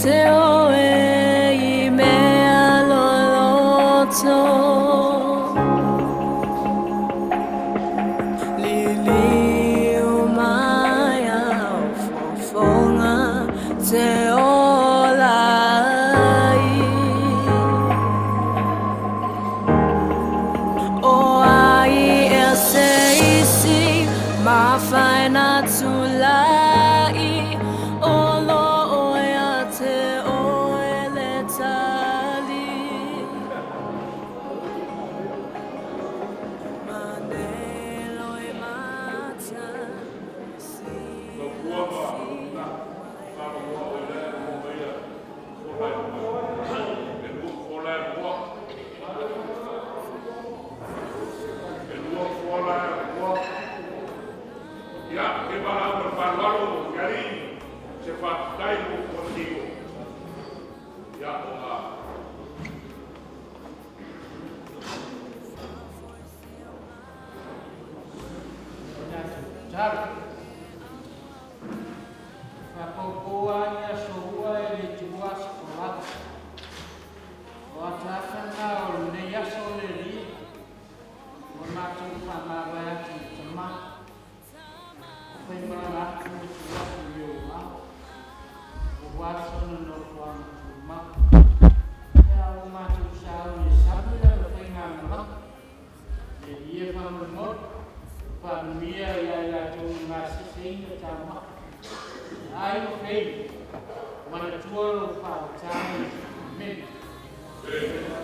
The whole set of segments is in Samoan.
te oe i mea loloto. Liliu mai au fofoga te ola ai. O ai ea se isi mafai ona tulai, o lo o ia te oe le tali. Ma nei loimata silafia Tatalo. Faapaupau lava ni aso ua e le tuua se folauga. O ataata na o lenei aso o le Alii, ua matou faamavae atu i le Tama, faimalaga atu ma tuu atu i ou aao, aua sona nofoaga tumau. Ia ua matou sauni e sami lana faigamalaga. Le Alii e faamolemole, faamanuia ia i latou na gaseseina taumafa. Ai o fei, manatua lou faautaga. Amene. Nei ola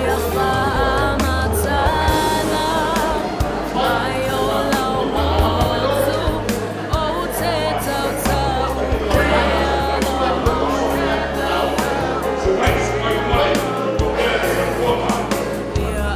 ia faamatala mai o lau motu ou te tautau pea. Ia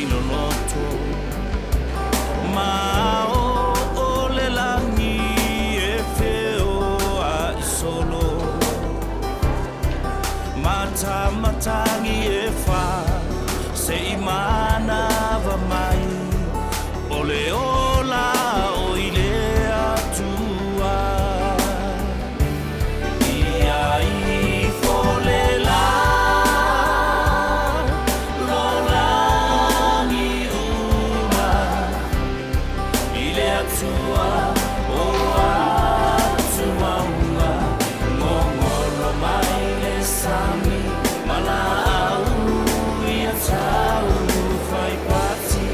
i loloto Ma o o le lagi e feoa'i solo Matamatagi e fā se'i manava mai O le ola o i le Atua Ia ifo le lalolagi uma I le Atua o atumauga Gogolo mai le sami ma laau ia taufaipati.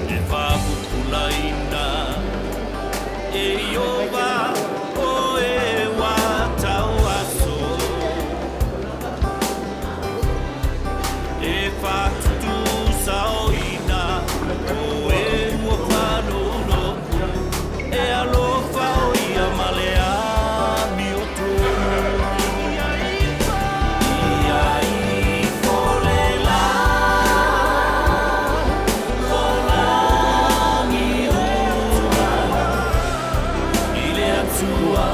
E faapupulaina e Ieova o e ua tauaso E faatutusaoina o e ua faanono'u E alofa o ia ma le amiotonu Ia ifo le lalolagi uma I le Atua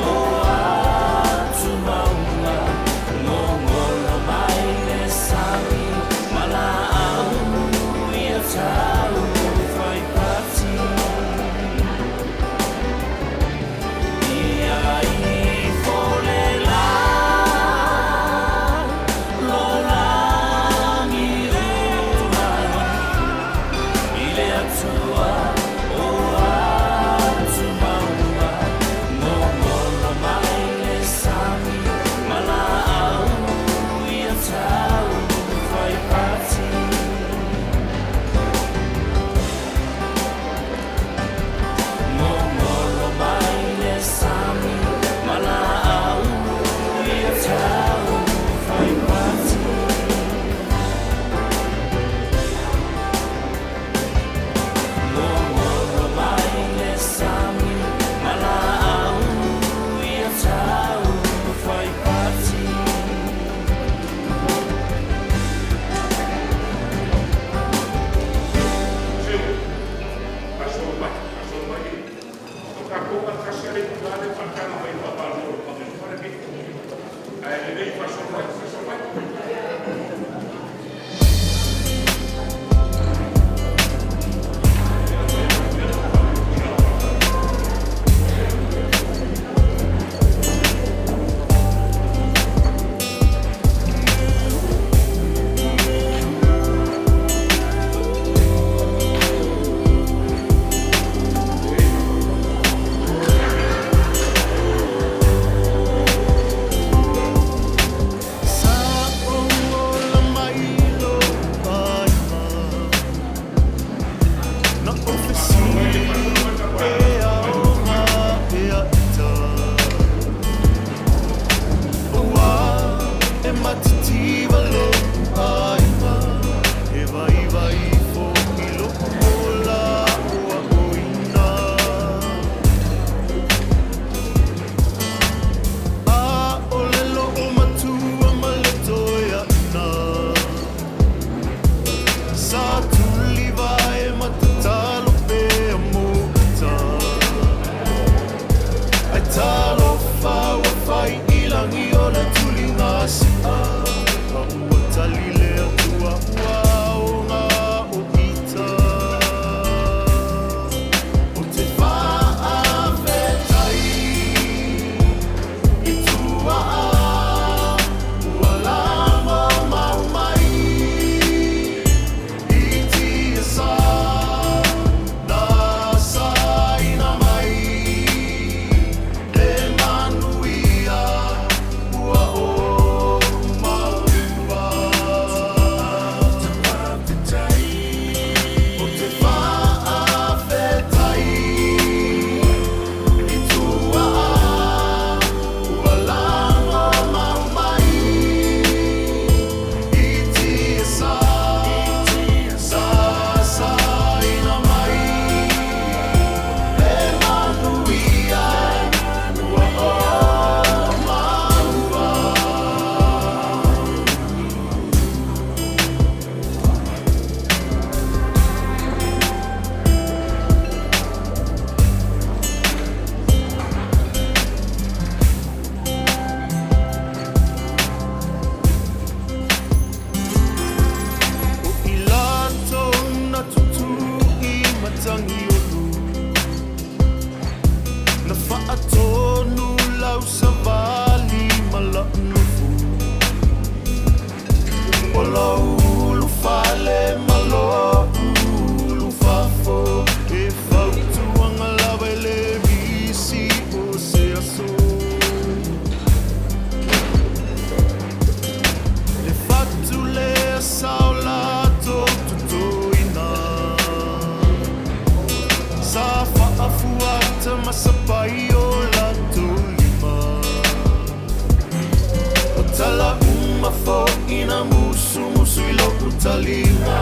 o atumauga Gogolo mai le sami ma laau ia taufaipati. Ia ifo le lalolagi uma I le Atua o atumauga Gogolo mai le sami ma laau ia taufaipati. Gogolo mai le sami ma laau ia taufaipati. Gogolo mai le sami ma laau ia taufaipati. Seu, faasolo mai, faasolo mai. O tatou faatasi a le itula lea e faataga mai i faapalua o le Pakepa lenei. Ae lelei faasolo mai, faasolo mai. O lou ulufale ma lou ulufafo e fautuaga lava e lē misi o se aso. Le fatu lea sa o latou totoina sa faafuata ma sapai o latou lima. O tala uma foʻi na musumusu i loʻu taliga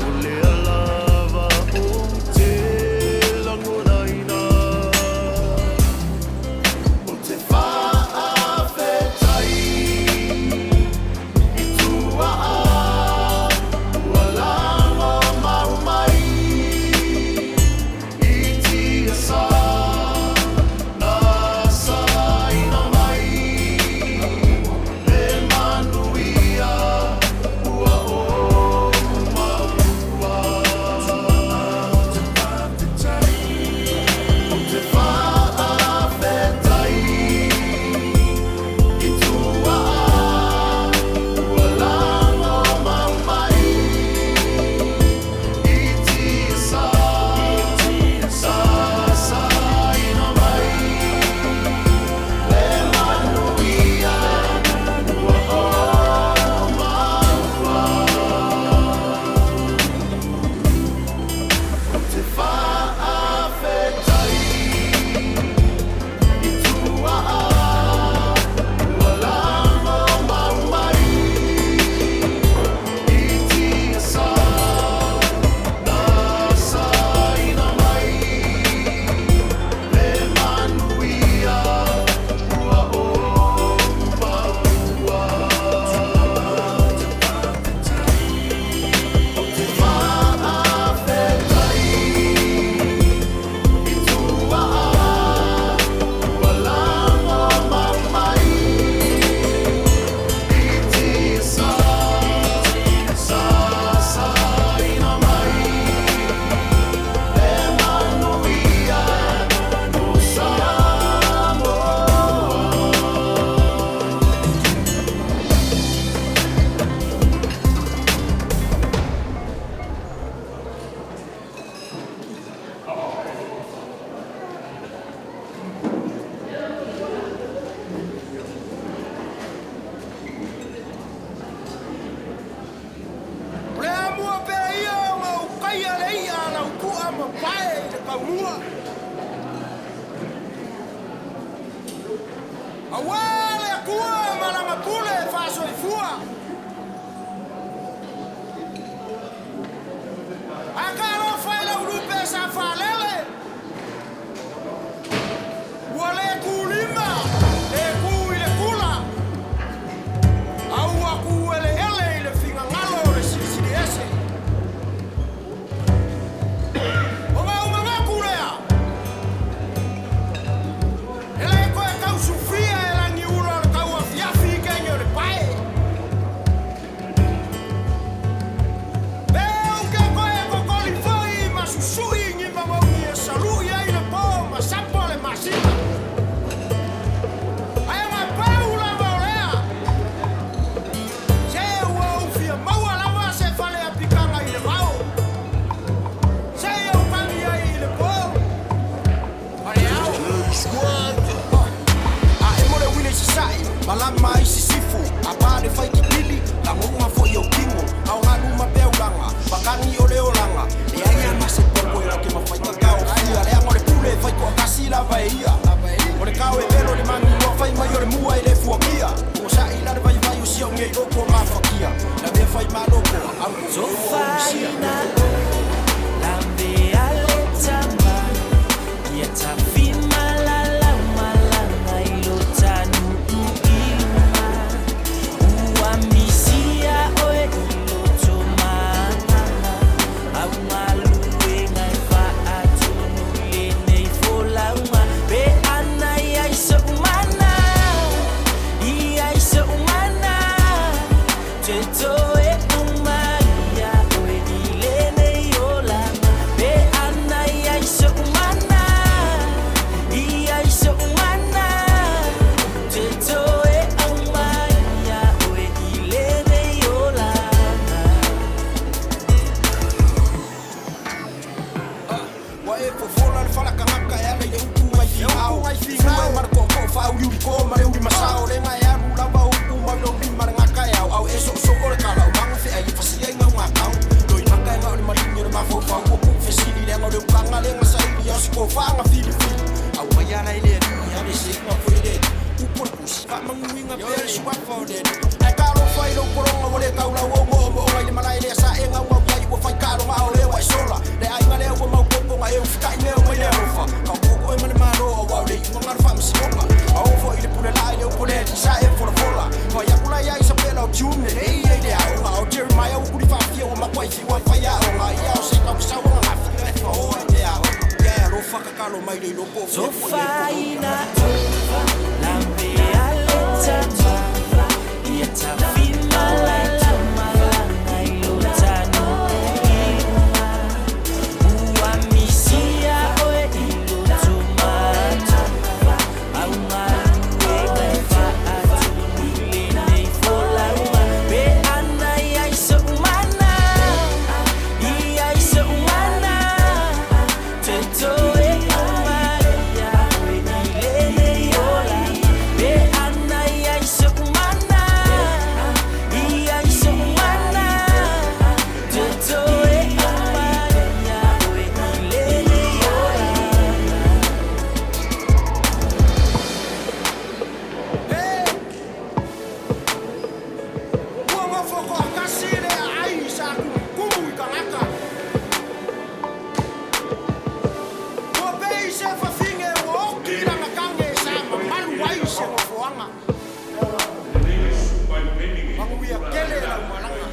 o lea lava ou te lagonaina. Ou te faafetai i tuaa ua lagomau mai i tiasa na asaina mai le manuia ua ou maua. Ou te faafetai i tuaa ua lagomau mai i tiasa na asaina mai le manuia ua ou maua. Ou te faafetai i tuaa ua lagomau mai i tiasa na asaina mai le manuia ua ou maua. Ou te faafetai i tuaa ua lagomau mai i tiasa na asaina mai le manuia o Samoa. O le amua pea ia ona ou taia le i'a a Laupu'a ma pae i le taumua. Auē le Atua ma Lana pule faasoifua. Ae talofa i lau lupe sa faalele, ua le tulima, le tu i le tula, a ua tu eleele i le finagalo o le Silisili Ese. Ona ou manatu lea, e le toe tausufia e lagiula o le tauafiafi i teine o le pae. Ua e fofola le falakagaka e ala i le upu mai figao. Fue ma le tootoo faauliuliko ma le ulimasao. Lega e alu lava o upu mai lou lima le gaka e aoao e soosoo le kalaomaga feai e fasia i gaugakao. Loimaka e gao le maligi o le mafaufau ua puu fesili leaga o le ukaga lega saili ao se tofaga filifili. Aumai ala e le alii ale seiga foi e le alii. Upu o le tusi faamanuiga pea le suafa o le alii. Ae talofa i lou pologa ua le taulau ou moomooga i le malae lea sa e gaugau i ai ua fai taaloga a o lea ua e sola. Le aiga lea ua maopoopo na e ufitai mea uma i le alofa. Taoto'o oe ma le Malo aua o le iuga na o le faamasinoga. A oo foi i le pule laa i le upu a le Alii sa e folafola. Fai atu la ia Isapela o June lelei ia i le aoga. A o Jeremiah ua tuli faafia ua matua i fiu e faiaoga. Ia o se tausa ua gagafi ae faoa i le aoga. Ia e alofa tatalo mai le iloa po o fea ua i ai Hey! Ua nofo toatasi le aai sa tumutumu i tagata. Ua pei se fafine ua oti lana tane sa mamalu ai se nofoaga. Manuia tele lau malaga.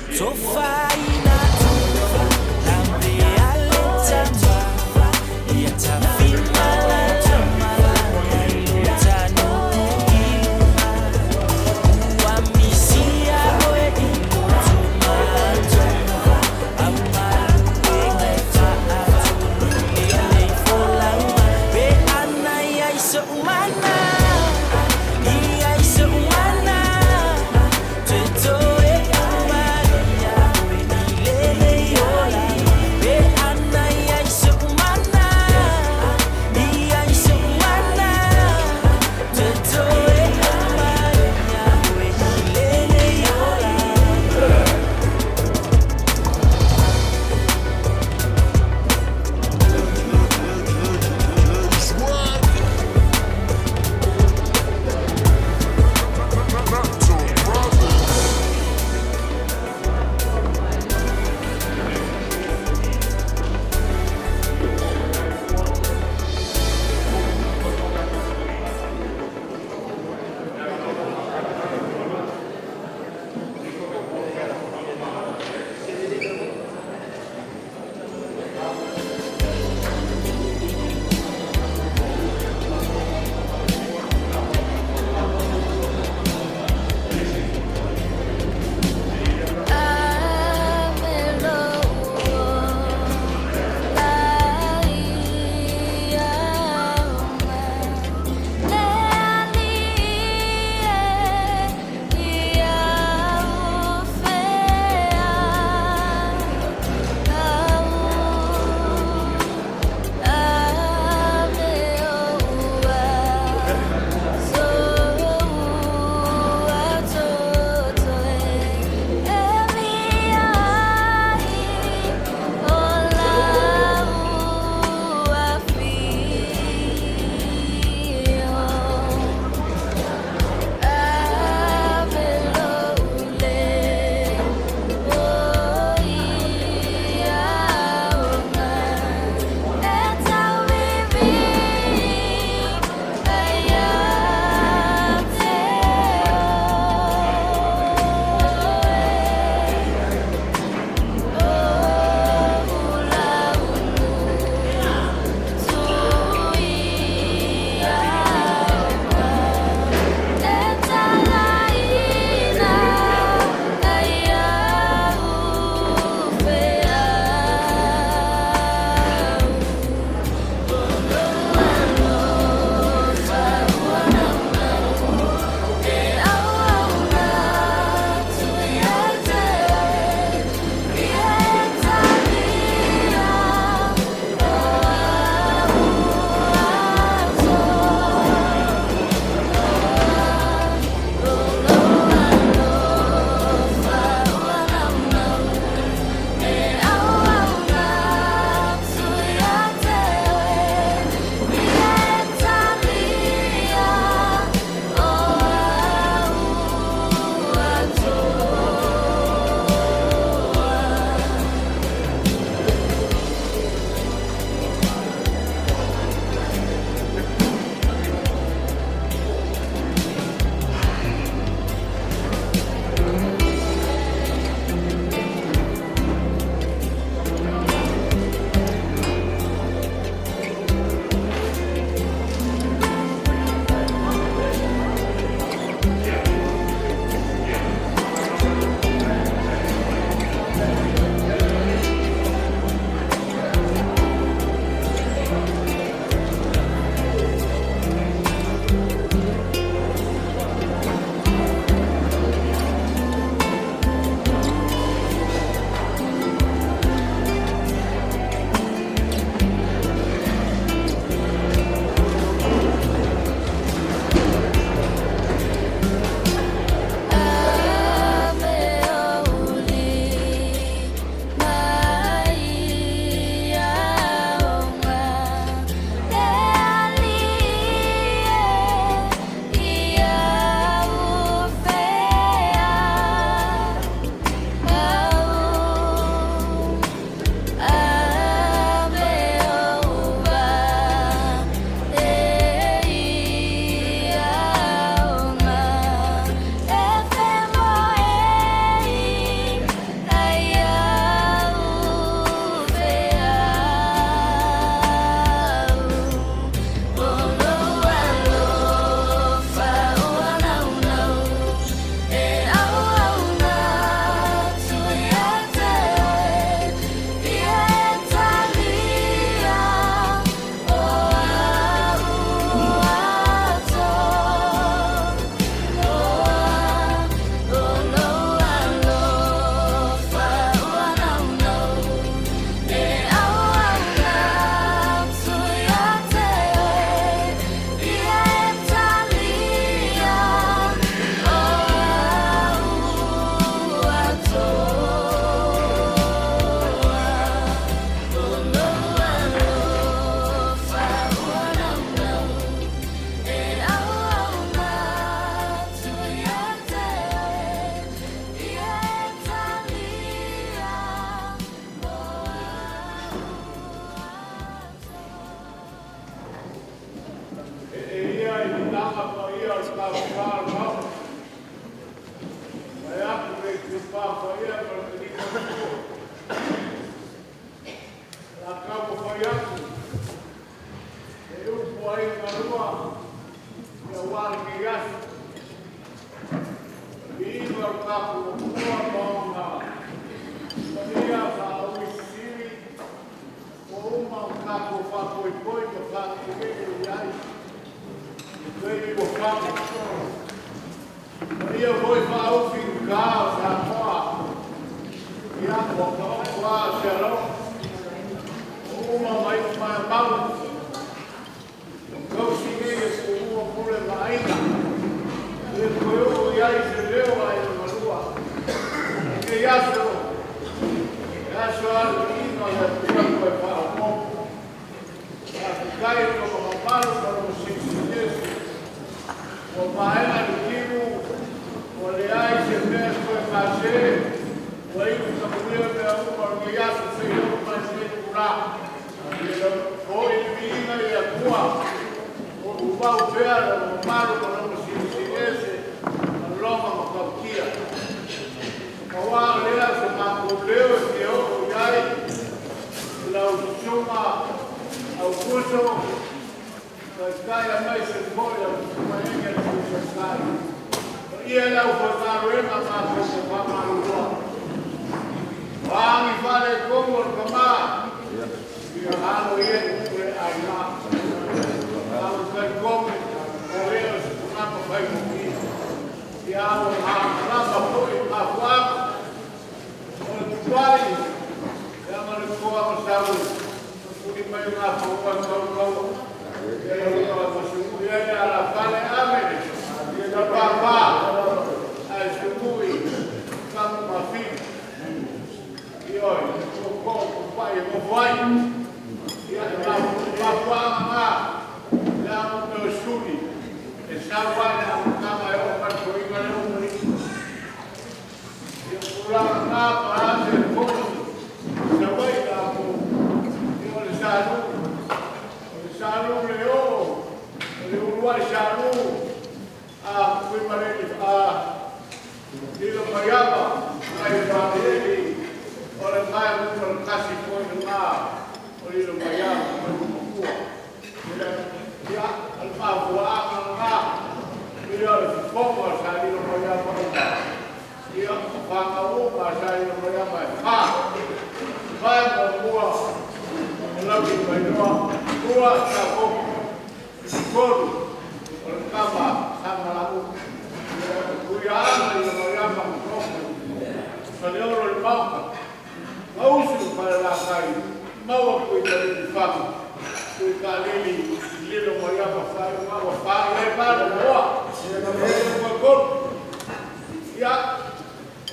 Paia o le taufā o le Maota, vaeatu le itupa paia ma le taliga o le Atua. O le a taumafai atu e upu ai galua aua lenei aso. Viiga o le tatou Atua ma ona paia faaui sisili ua uma ona tatou faapoipoi ma faatuiu i ai i taimi ua fano. Paia foi faaufi i uta o Samoa, ia ua taoto lava se alofa, ua uma ma iu mai a mau, ua tausi nei e Tumua Pule ma Aiga, e le toe oo i ai se leo a ia malua. I lenei aso, e aso lava le viiga o le Atua toe faaopoopo. Faafetai i lou mamalu ma lou silisiliese, ua maea le timu, ua leai se mea e toe fase, ua iu tapunia mea uma o lenei aso seia oo mai i lenei itula. Ia foi le viiga i le Atua, o lo o tumau pea lona mamalu ma lona silisiliese ma lona matautia. Aua o lea so matou leo e fia oo i ai i lau susuga Aukuso, Taitai aemaise foi lau susuga Ege le Sui Taitai. Paia i le aufaigaluega matou te faamaloloa. O a ni faaletonu o le tama, ia alo ia i upu le aiga. A ua talitonu o le o se tagata faigofie. Ia ua malamalama foi i mafuaaga o le tuai leaga le toa ma sau tuli mai o gafaua e taulaua. Ia ua masumui ai le alafale ame le papa ae sumui kamu mafina. Ioe, koko kupai e nofo ai. Ia e mafuaaga na leaga o mea o suli e sau ai le amataga e oo mai le toiga lea ua i. Ia tulaga na pa ase le fono Savaii la mo ia o le Salu, o le Salu le oo, o le uluai Salu a Fuimaleli a Lilo Maiava mai Faleeli o le vae uma le tasi foi lena o Lilo Maiava mai Matua. Ia, o le mafuaaga lena ia o le fofoga o sa Lilo Maiava uma. Ia, o fanau uma a sa Lilo Maiava e fa. Vae muamua o Lauti Mailoa, lua Safotu, tolu o le tama Samalauu. Ia, o Tuiaana Lilo Maiava ma Tofu, Faleolo i le Maota, Gausu i Falelatai, maua Tuitalilifaga, Tuitalili Lilo Maiava faaiuga ua fa i ai valu moa. E ua tolu. Ia,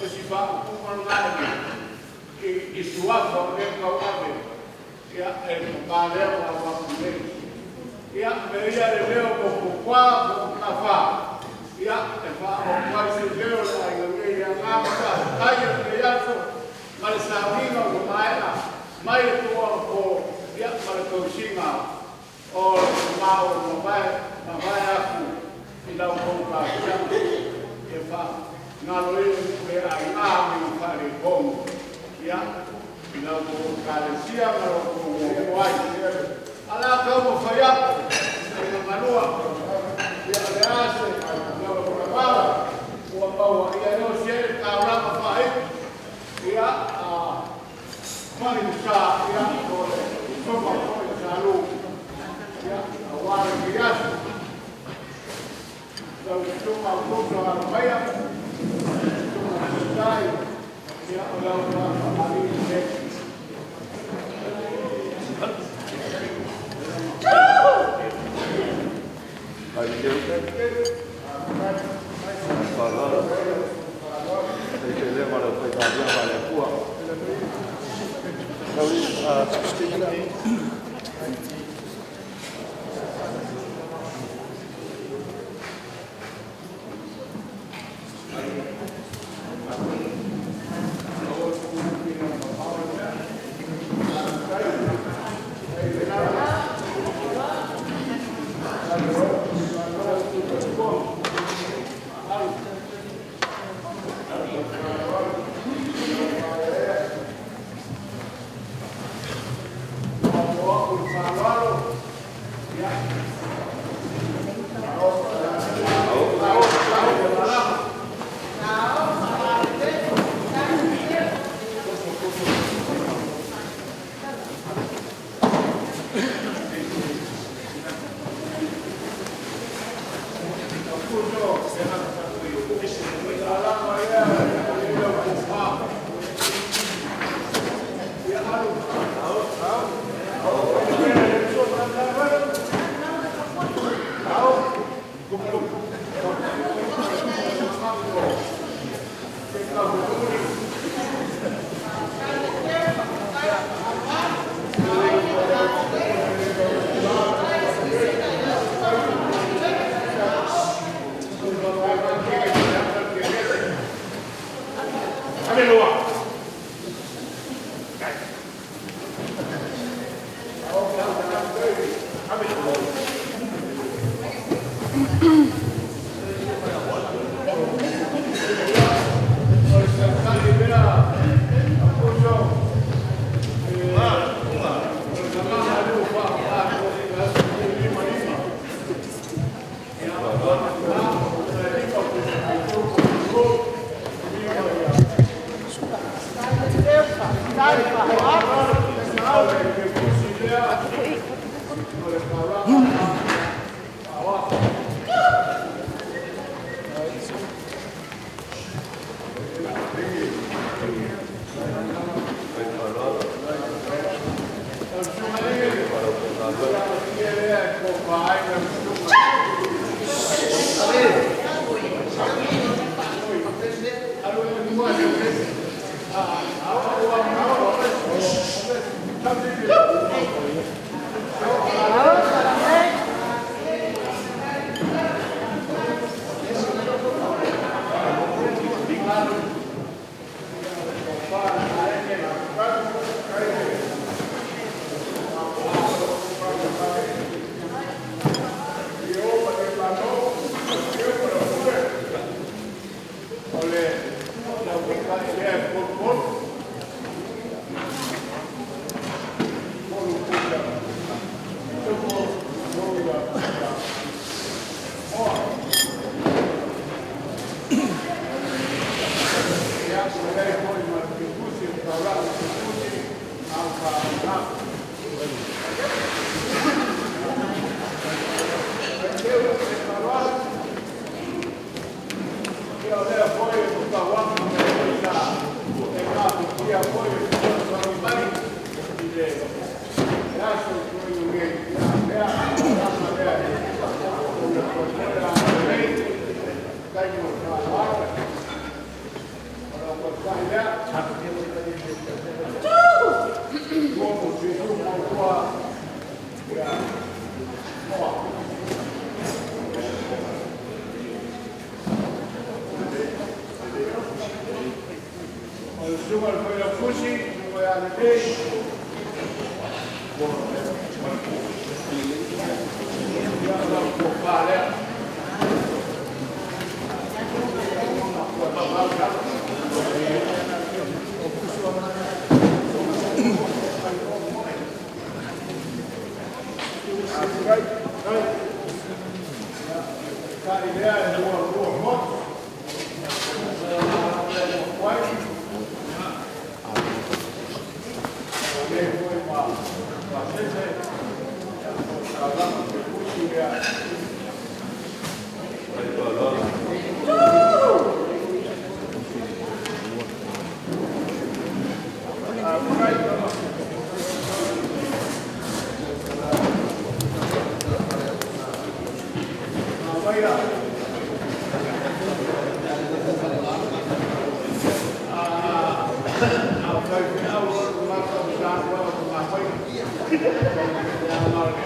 o si faaupuga lena i suafa o lea tauave, ia, e le papa lea ua alu atu nei. Ia, me ia le leo mo Pupuā po o Matafā, ia, e faaopoopo ai se leo o le aiga nei i le agaga faafetai o lenei aso ma le sauniga ua maea mai le tua o po, ia, ma le tausiga o le tama ua mavae, mavae atu i lau tou tapuaiga. Ia faagaloina le aiga me na faaletonu, ia, i lau tou Ekalesia ma lo outou muamua ai. A o le a taumafai atu e magalua, ia, o le a se lava ua maua, ia e osi ai le taulaga faaitu, ia, a mai le sa, ia, o le sofa foi o Salu, ia, aua lenei aso. Lau susuga Aukuso Alomaia, susuga Taitai, ia, o lau faafaaalii lenei. O le tatai lea Afoso, o le tagata lea ua faaaoga 55. Ia, e 5 3 5 ia. O le kefusi lea, o le taulaga faaoafa. Lau susuga o le amatia lea e tofa ai lau susuga. Alu e mua O le laufatai lea e polupolu polu pusa polu ia moa. Ia, ua i ai foi ma le kefusi, le taulaga kefusi ma o faaaoga. Ia, o lea foi e tau atu mea foi sa e taofia foi e fesoasoani mai i le aso ua tuanai nei. Ia, lea tulaga lea o le foefoe a lelei taimi o le faaaloalo o lau tautai lea tua mo fitu mo tua ia moa. O le susuga i le Failautusi, susuga ia Lelei. Ia, o lau tofa lea. Tai lea e lua lua motu. O le foi ma pasese, ia, o le taulaga kefusi lea. Maia. A fai feau o le matou sa ua o mafai. Ia ma le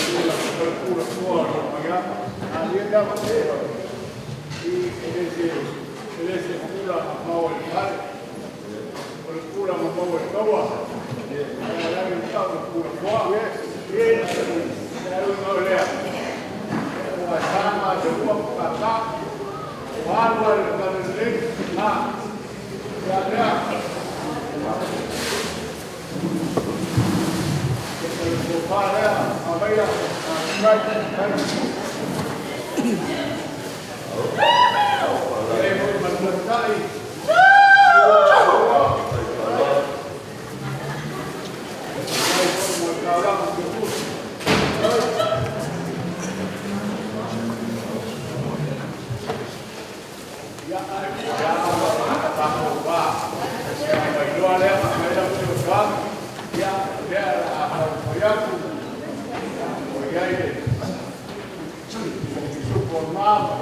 pula pula fua o le maiata. A ia lava i e le se pula ma mau e fale. O le pula ma mau e taua. Ia la i tau le pula fua. Ia ia ui lea. Ua sama te ua kata. O alu ale le kalelei. Ha. Ia lea. O le tofa lea, amaia, kai, kai. E foi malutai. Ai foi mo taulaga kefusi. Ia, ia, tatou va. Ia, mai loa lea, mai lau fesoasoani. Ia, lea a taumafai atu. Ia, o i ai le supo o mama.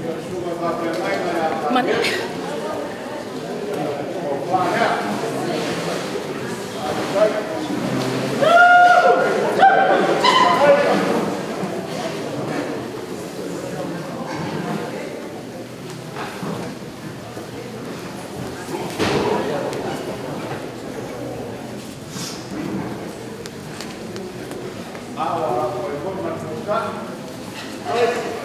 Ia, susuga faafeagaiga ia Mane. O lea. Ai. Ua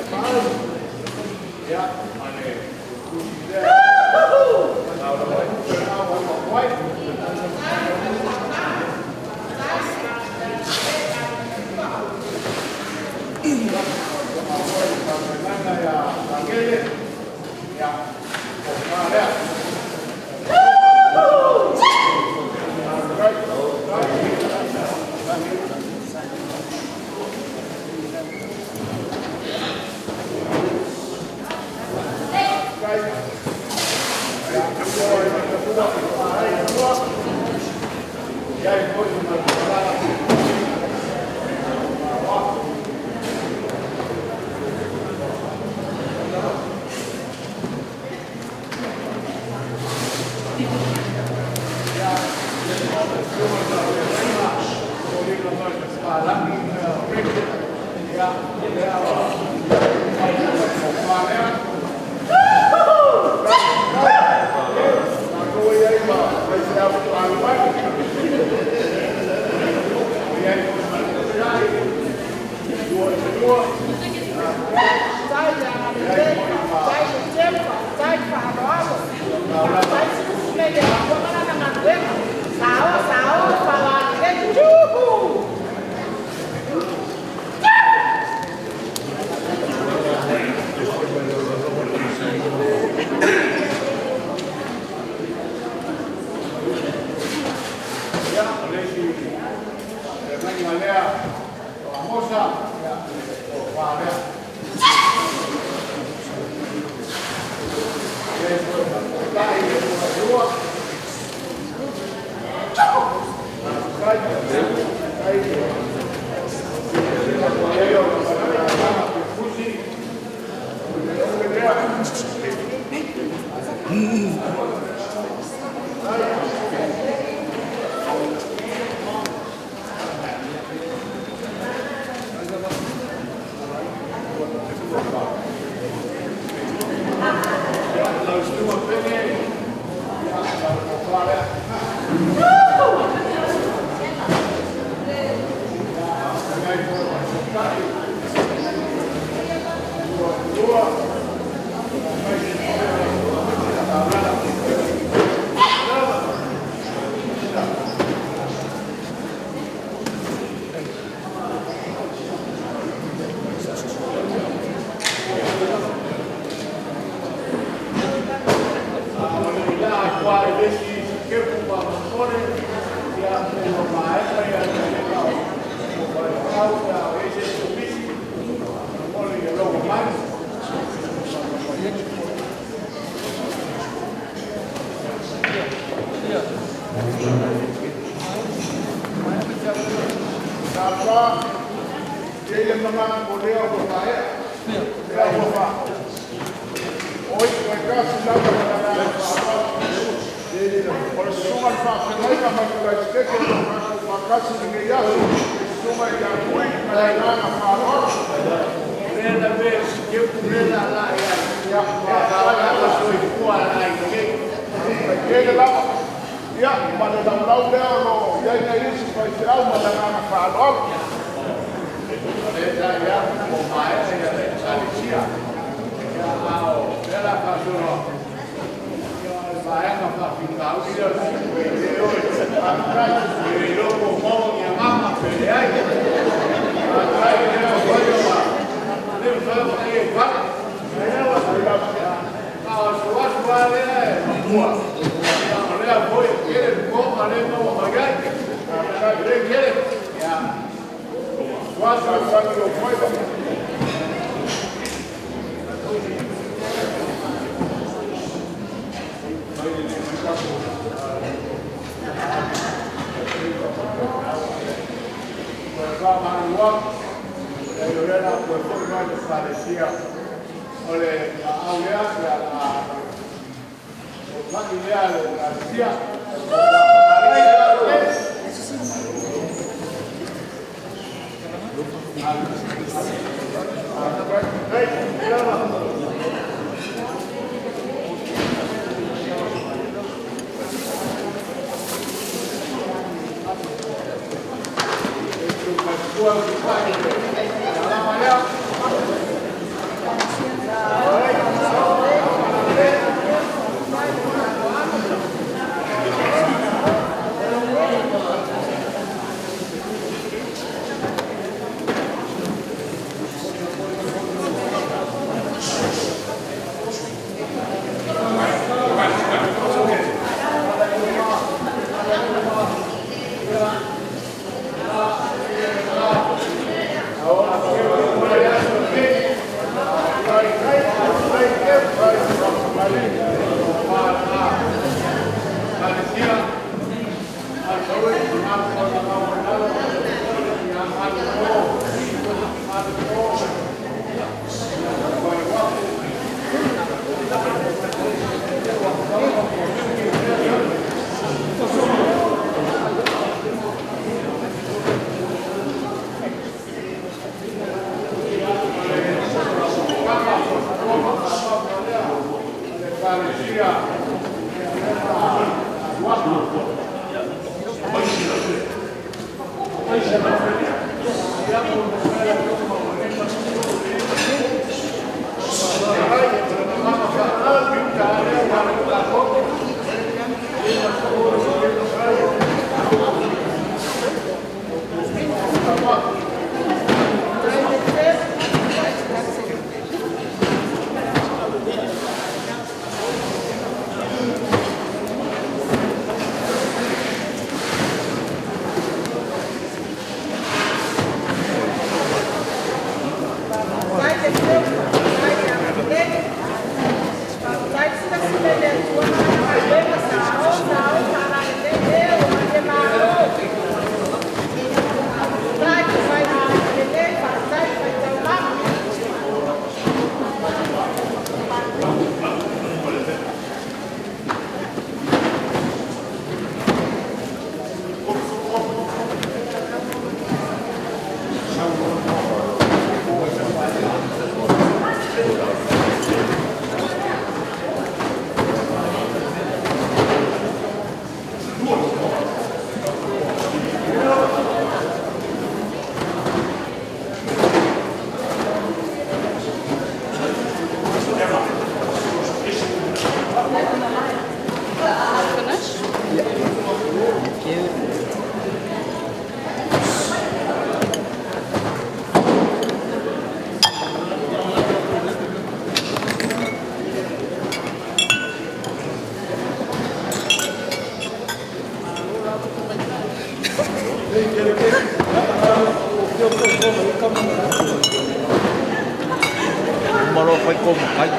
fai kou makai.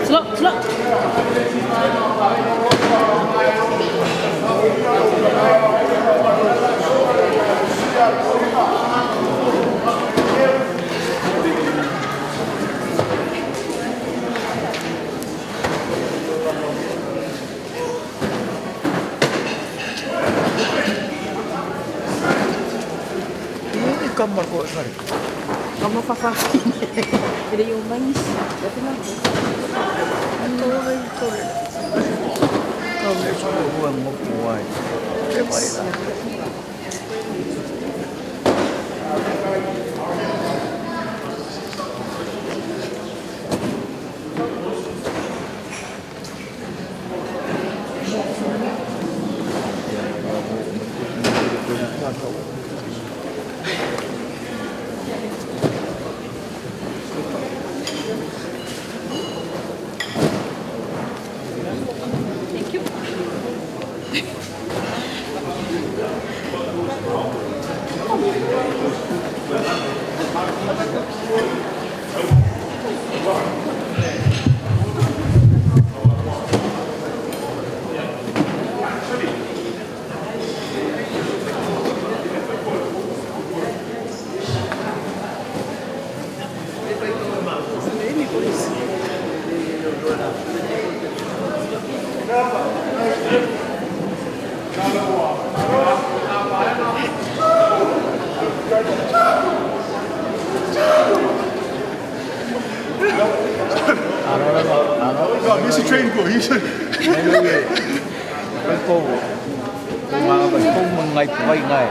Slow, slow. Ni kamar ko sari. Kamu fafafine. Ele yung mais. Dati na. Tore tore. Kau le so ko mo ko ai. E mai la. Thank you. No, misi train ko. He's Fai kou. Ko ngā vai kou mo ngai pai ngai.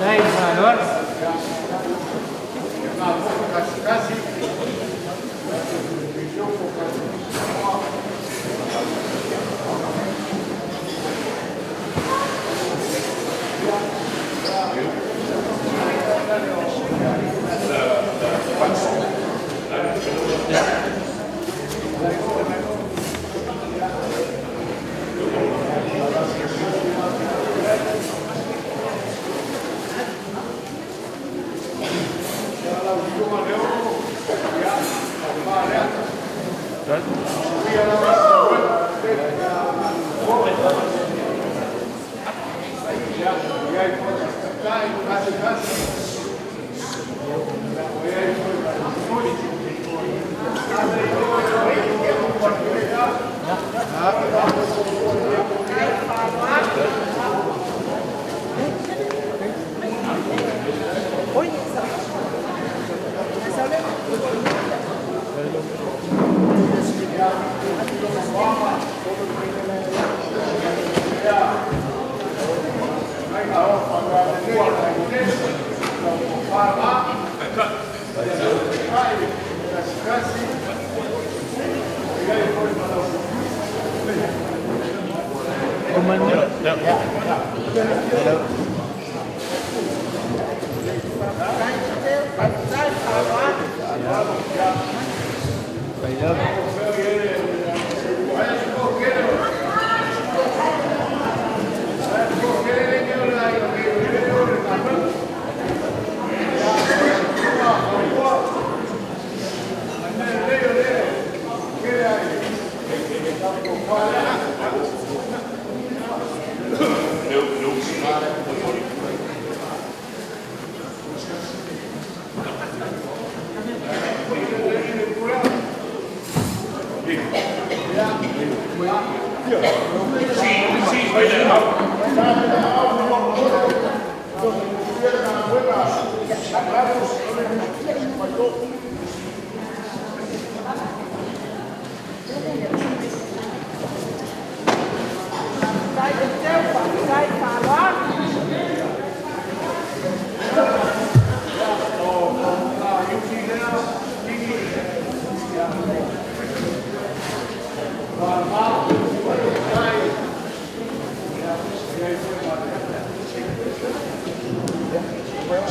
Dai, Salvador.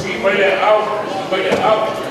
Sii mai le aao, sii mai le aao.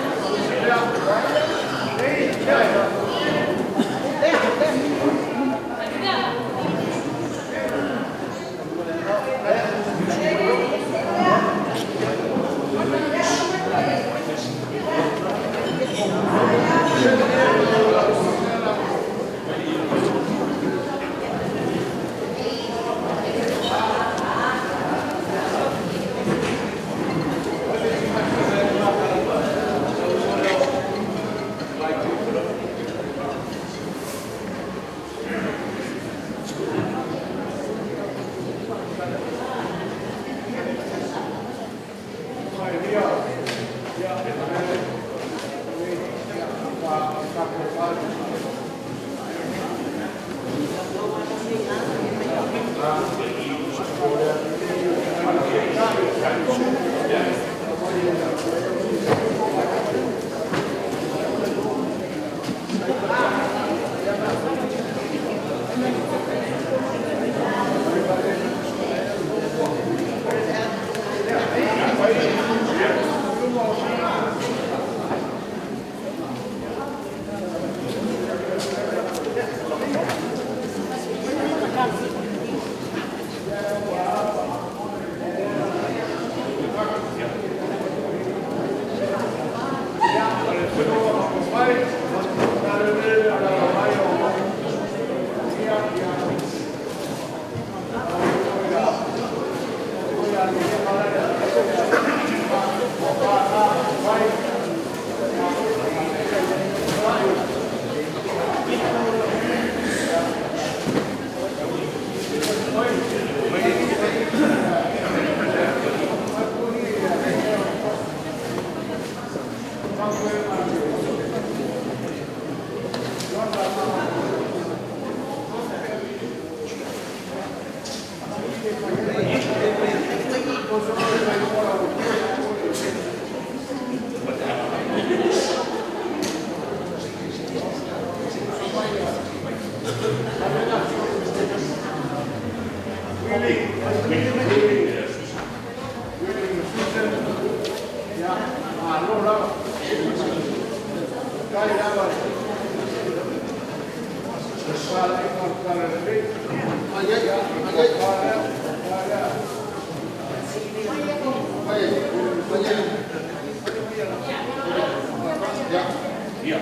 Ia.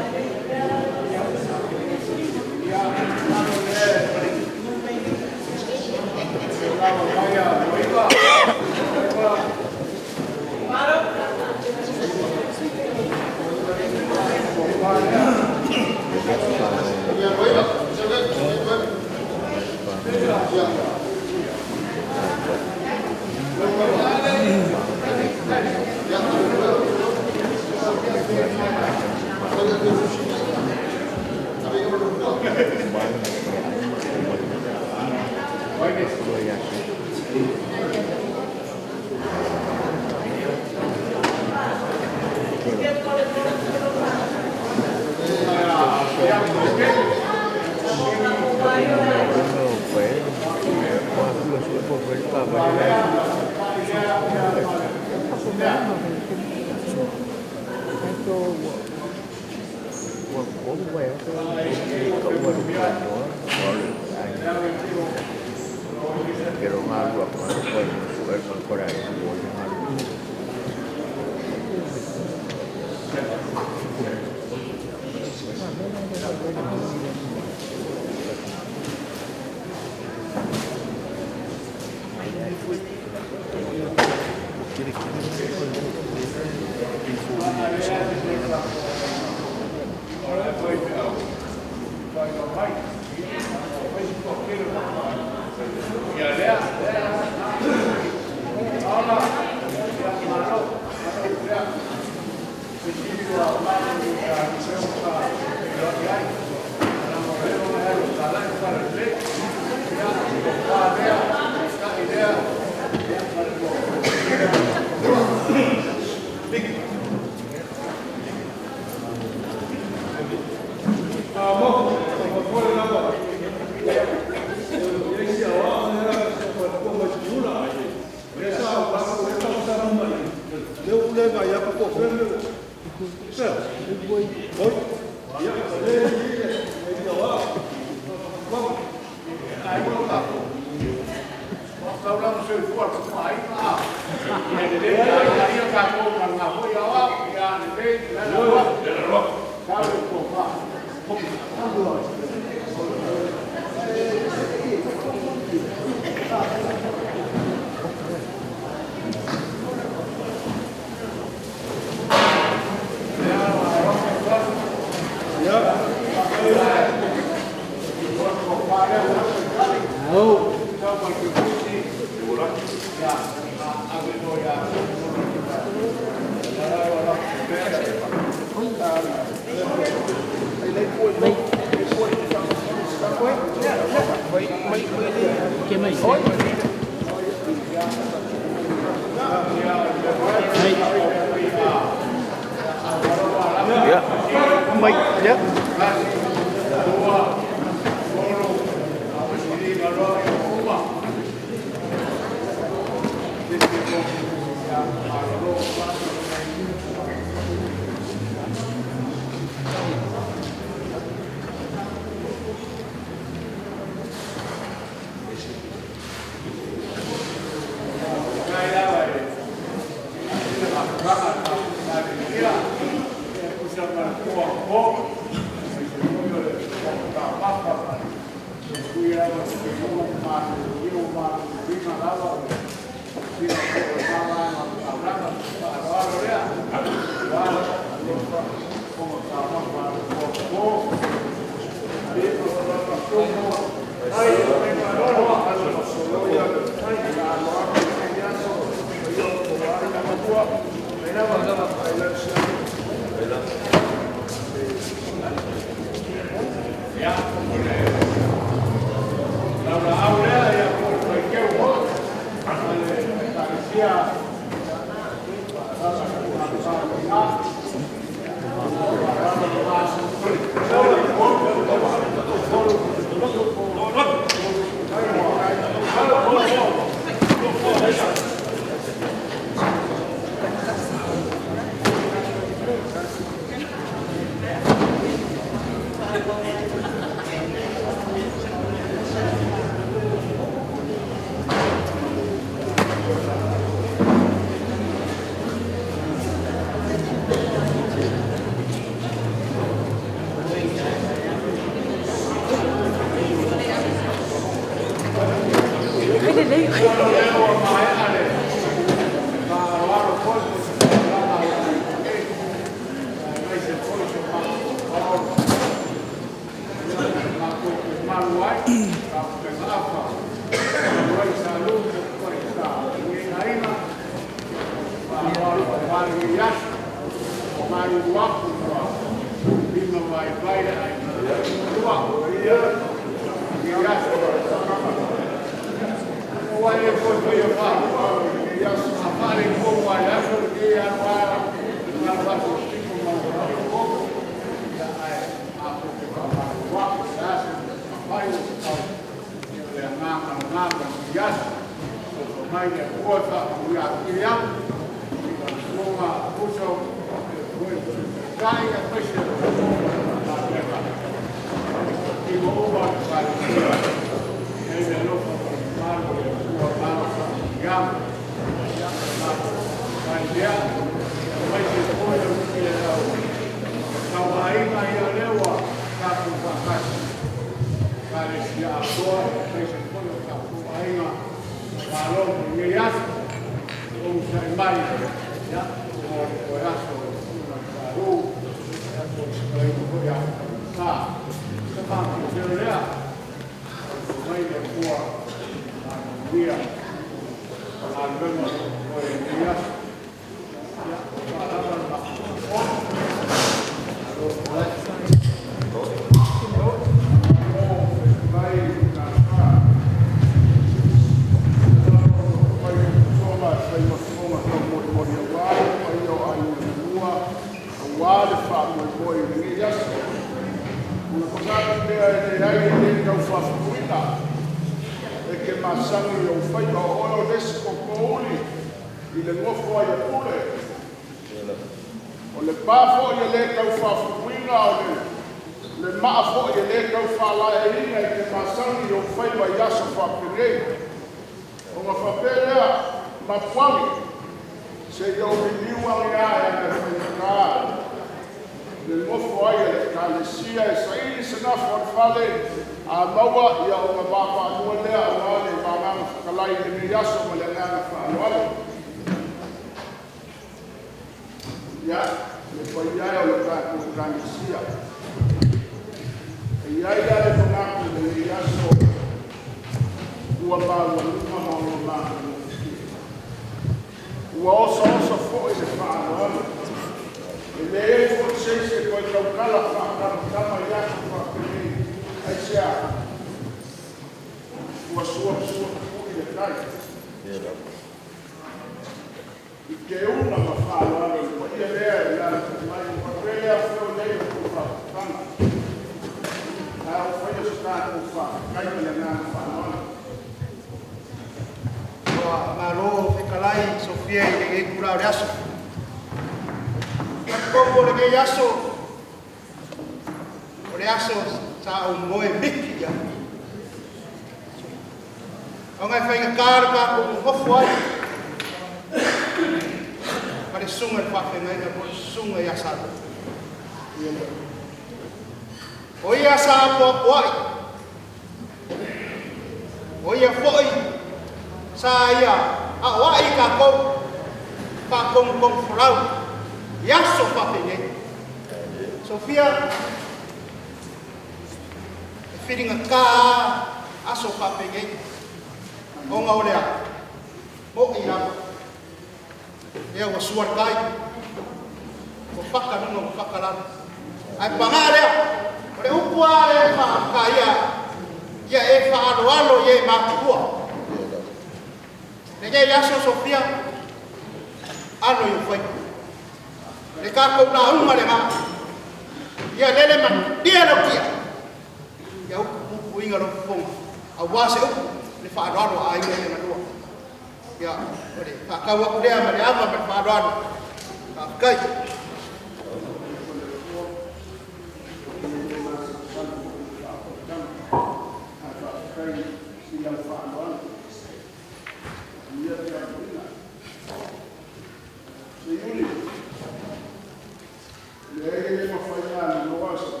Leai e le mafai ona aluloa sa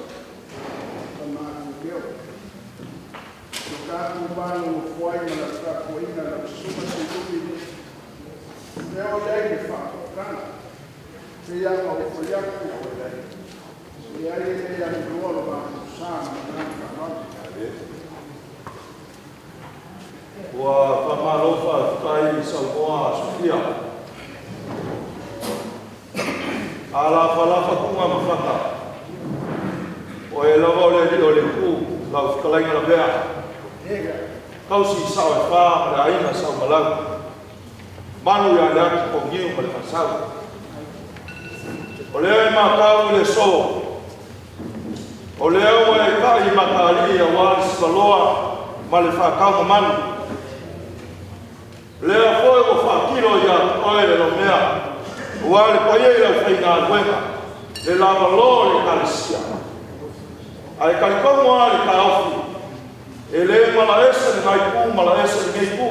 matou leo. Lo tatou va nonofo ai ma lau tapuaiga lau Susuga Seiuli, lea o i ai le faatoataga. Pei lava ona ou fai atu, leai e le aluloa lo matou sa ma le agaga faaaloalo. Ua faamalo faafetai saunoa Sofia. A lafalafa tuga ma fata, o e lava o le alii o le itu, lau fetalaiga Lavea, tausi i sao e fa ma le aiga Saumalau, malu ia le ati poniu ma le faasau. O lea e matau i le aso, o lea ua e tai i mataalii aua le sivaloa ma le faataumamanu. O lea foi ua faatilo ia te oe le laumea, aua le paia i le aufaigaluega, le lavaloa o le Ekalesia. Ae talitonu lava le taofi, e le malaese lena itu malaese lenei itu,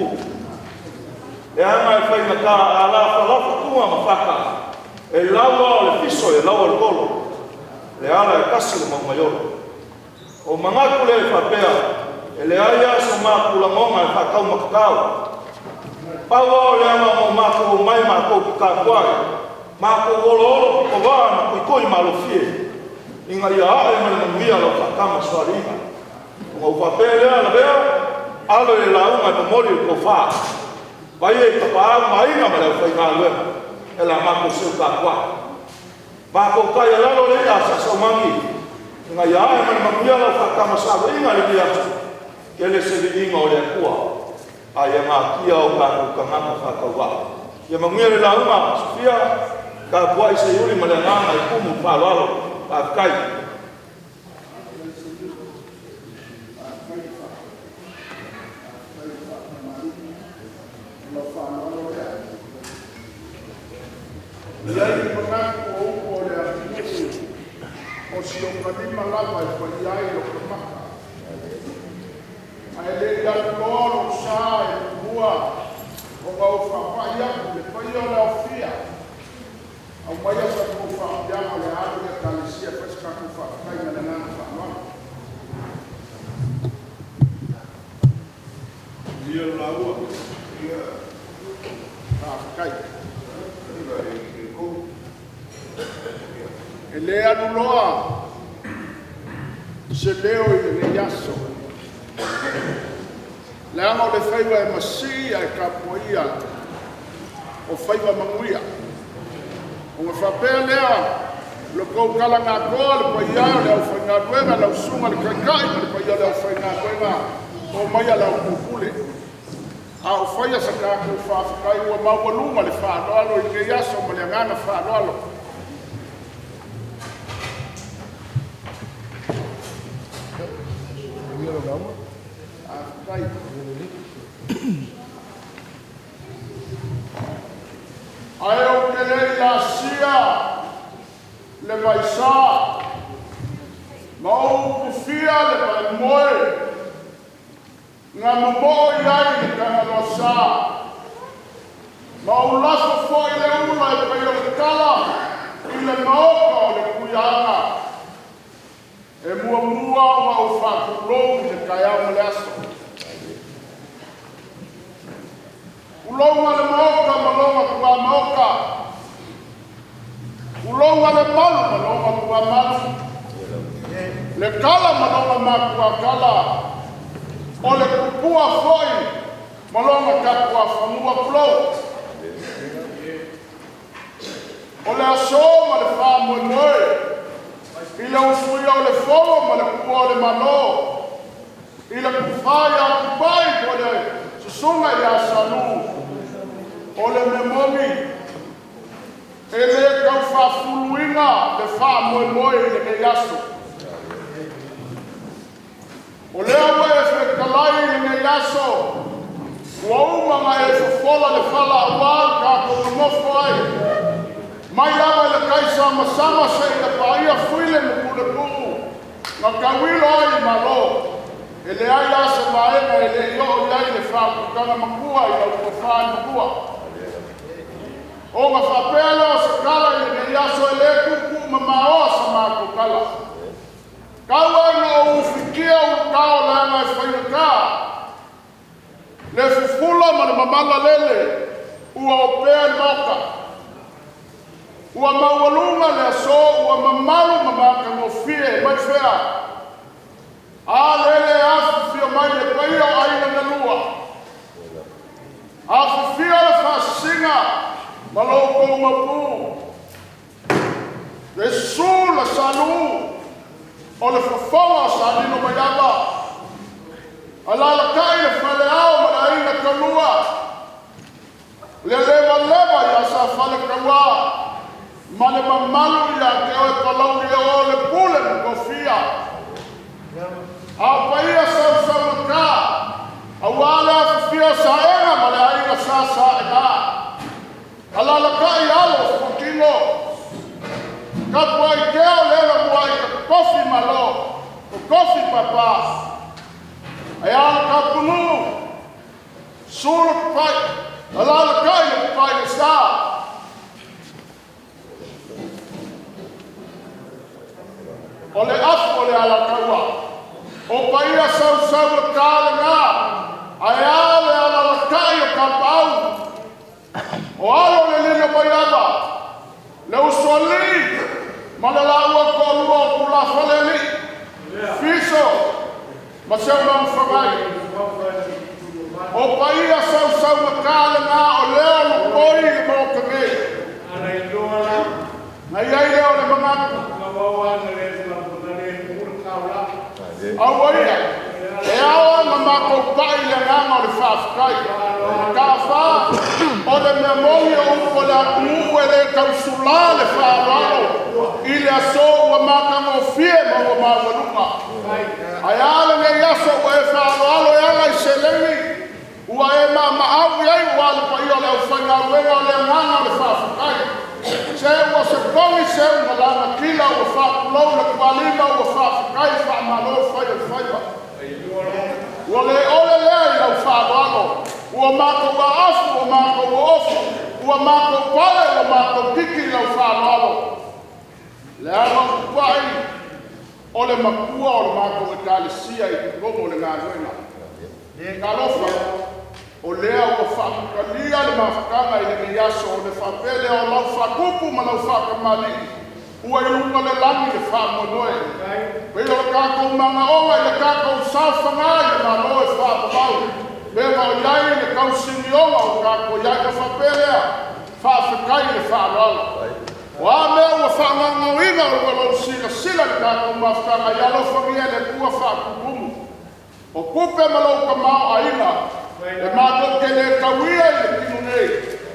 leaga e faigata a lafalafa tua ma fata, e lau lava o le fiso e lau o le tolo, le ala e tasi le mauga e olo. O manatu lea e faapea, e leai lava so matou lagona e faataumatatao, pau lava o le ala na matou omai matou te tapuai, matou oloolo pitovaa ma tuitui malofie, ina ia ae ma le manuia lau faatamasoaliiga. Ona ou faapea lea, Lavea, alo i le lauga e momoli le tofa, vaia i tapaau ma aiga ma le aufaigaluega, o le a matou seu tapuai. Matou taialalo le i'a a Sa Saumani ina ia ae ma le manuia lau faatamasoaliiga i lenei aso. Tele se viiga o le Atua ae ia natia o tatou tagata faatauvaa. Ia manuia le lauga Sofia, tapuai Seiuli ma le agaga e tumu i le faaaloalo. Faafetai. Faafetai le faatamalii, o lau faaaloalo lea. E i ai le manatu o upu a le atunuu, o si ou lima lava e paia ai lota mata. Ae le i aluloa lou sa e muamua ona ou faapai atu i le paia o le aofia, aumaia sa outou faapiana o le a alu le Ekalesia e fai se tatou faafetai ma le agaga faaaloalo. Ia laua. Faafetai. E le aluloa se leo i lenei aso, leaga o le faiva e masii ae tapuaia o faiva manuia. Ona faapea lea, lo outou tala na atoa le paia e o le aufaigaluega, lau susuga i le Taitai ma le paia o le aufaigaluega, oo maia la outou pule. A o faia sa tatou faafetai ua maualuga le faaaloalo i lenei aso ma le agaga faaaloalo. Faafetai. Ae ou te le i asia le vaisa ma ou utufia le vaemoe na momoo i ai le Tagaloasa, ma ou lafo foi le ula e pei o le tala i le maota o le Tuiaana, e muamua ona ou faatulou i le taeao ma le aso. Tulouga le Maota ma lona tuamaota, tulouga le malu ma lona tuamalu, le tala ma lona matuatala, o le tupua foi ma lona tapuafanua, tulou. O le aso ma le faamoemoe, i le usuia o le fono ma le tuua o le Malo, i le tufa ia Tupai po o le susuga ia Salu, o le mea moni, e le taufaafuluina le faamoemoe i lenei aso. O lea ua e fetalai i lenei aso, ua uma ona e fofola le fala aua le tatou nonofo ai. Mai lava i le taisamasama seia paia Fuile ma Puletuu, na tauilo ai i Malo. E leai lava se vaega e le i oo i ai le faautautaga matua i lau tofa i matua. Ona faapea lea o se tala i lenei aso e le tuutuumamaoa sa Le fufula ma le mamala lele ua opea i le Maota. Ua maualuga le aso ua mamalu ma matagofie mai fea. A lele afifio mai le paia o aiga na lua. Afifio le faasisiga ma lo outou maupu. Le susu la Saluu o le fofoga o Salino Maiava. Alalatai le faleao ma le aiga taulua. Le levaleva ia sa Falekaua ma le mamalu ia te oe Palauli e o le pule ma tofia. A o paia sausaugata, aua le afifio o Saega ma le aiga sa Saega. Alalatai alo o Fuatino. Tapuaitea o le muai tofi malo, tofi papa. Ai ala kapunu, sulu pai, alalatai le pai le sa. O le afu o le alakaua, o paia sausau o tālega, ae a le alalatai o kapau, o alo le lilo maiava, le usoalii, ma le laua toalua o Tulafalealii, Fiso ma Seumanufagai. O paia sausaugata lena o lea o lupoi i le Maota nei. Na i ai lea o le manatu. Aua ia, e ao ona matou pai i le agaga o le faafetai. Tafā, o le mea moni o upu o le atunuu e le tausulā le faaaloalo i le aso ua matagofie ma ua maualuga. Ae a lenei aso ua e faaaloalo e ala i seleni, ua e maamaau i ai ua le paia o le aufaigaluega o le agaga o le faafetai. Se ua se togi seu na lanakila ua faatulou le tualima ua faafetai faamalo fai o le faiva. Ua le ole lea i lau faaaloalo, ua matou aafu, ua matou oofu, ua matou pale, ua matou kiki i lau faaaloalo. Leaga utupai o le matua o le matou ekalesia i totonu o le galuega. Talofa, o lea ua faamutalia le mafutaga i lenei aso o le faapele o lau faatupu ma lau faatamalii ua i luga le lagi le faamoemoe. Pei o le tatou magaoga i le tatou saofaga i le Malo e faavavau. Mea o i ai le tausinioga o tatou i ai ua faapelea, faafetai i le faaaloalo. O a mea ua faagaogaoina o ua lou silasila i le tatou mafutaga i alofagia e le Atua faatutumu. O tupe ma lou tamao aiga, e matou te le tauia i le tino nei,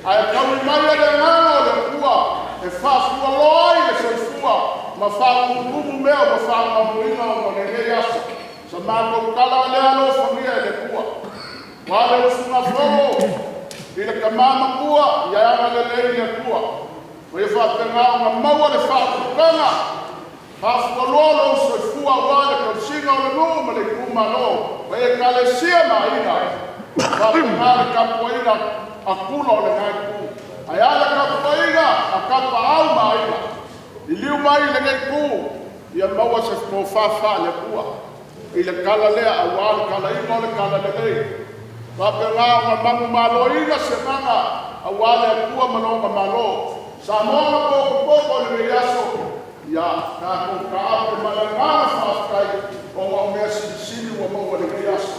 ae taui mai e le agaga o le Atua e faafualoa ai le soifua ma faatutumu mea ua faagaogoina ona o lenei aso. Sa matou tala o lea alofagia e le Atua. Ua le usugafono i le tamā matua ia agalelei le Atua. Ma ia faapena ona maua le faaputaga, faafualoa lou soifua aua le tausiga o le nuu ma le itumalo, ma ekalesia ma aiga. Faapena le tapuaiga a Tula o lena itu. Ae a le tapuaiga a Tapaau ma aiga. Liliu mai i lenei itu, ia maua se tofa le Atua i le tala lea aua le talaiga o le tala lelei. Faapena ona manumaloina se agaga aua le Atua ma lona Malo. Samoa na potopoto i lenei aso, ia tatou taape ma le agaga faafetai ona o mea silisili ua maua i lenei aso.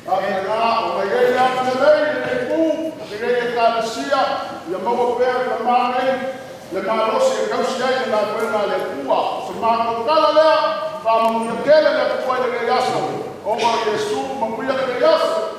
Faapena ona i ai le agalelei i lenei itu, lenei ekalesia, ia maua pea e tamā nei le malosi e tausi ai le galuega a le Atua. O se matou tala lea, faamanuia tele le Atua i lenei aso, ona o Iesu manuia lenei aso.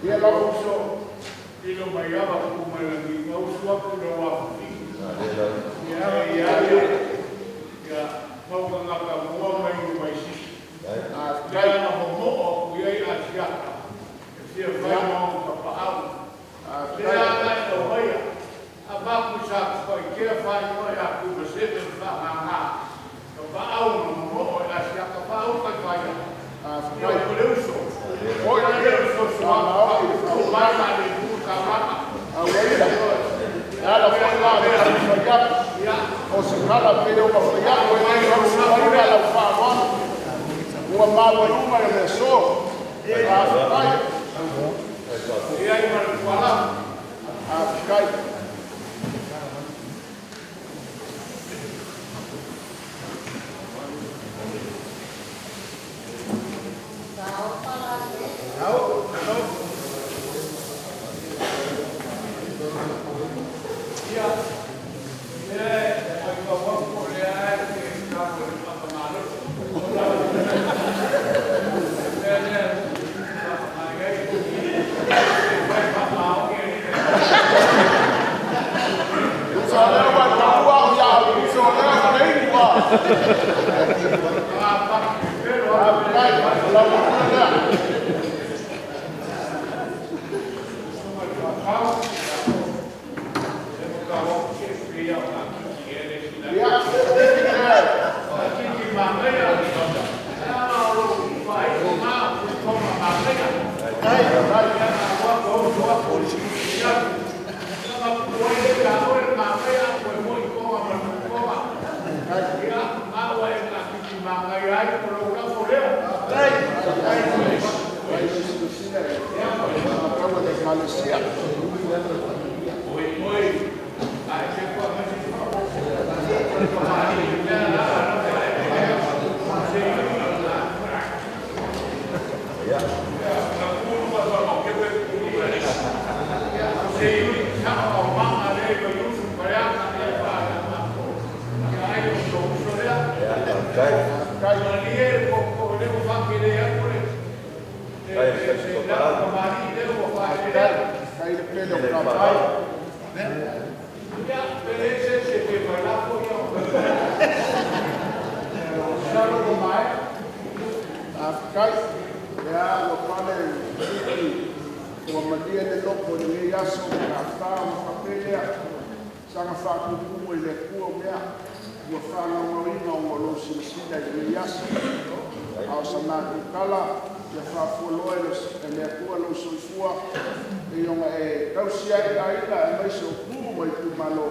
Ia lau Ilo mai ava ku mai langi ngau suaku le wafi. Ia ia ia mau ka ngaka mua mai i mai sisi. Ia na momo o ku iai a siaka. E fia whai mau ka paau. Ia ka tau haia. A maku Sa Tafa'itea faaigoa ia Tuimaseve ma Faagagā, Tapaau ma Mamo'o e asiata faauu taifaia. Ioe ma le uso, o ia lea o le soasoaga faauluulu mai faalelua le taulaga. Ioe. E ala foi la le taumafai atu o se tala pei ona fai atu e le fausuaina lau faaaloalo ua maualuga i le aso. Faafetai. E ai ma le tualao. Faafetai. Ia, lea e matau atu o lea e te tago i le fatamalo. Le mea lea e faaaoga ai e fai faamaoni e alii ma Tusa o lea ua e taua au ia Aukuso o lea o le inu a. Faafetai, o lau matua lea. Ia, tai, tai. Ai silasila e taua le Ekalesia. Tai le pele o Katai. Faafetai. Ia, ua pale ua malie le loto i lenei aso afā ona faapea lea saga faatutumu i le Atua mea ua faagaogoina ona o lou silasila i lenei aso. A o sa matou tala, ia faafualoa e le Atua lou soifua e ona e tausi ai aiga aemaise o tu ma itumalo,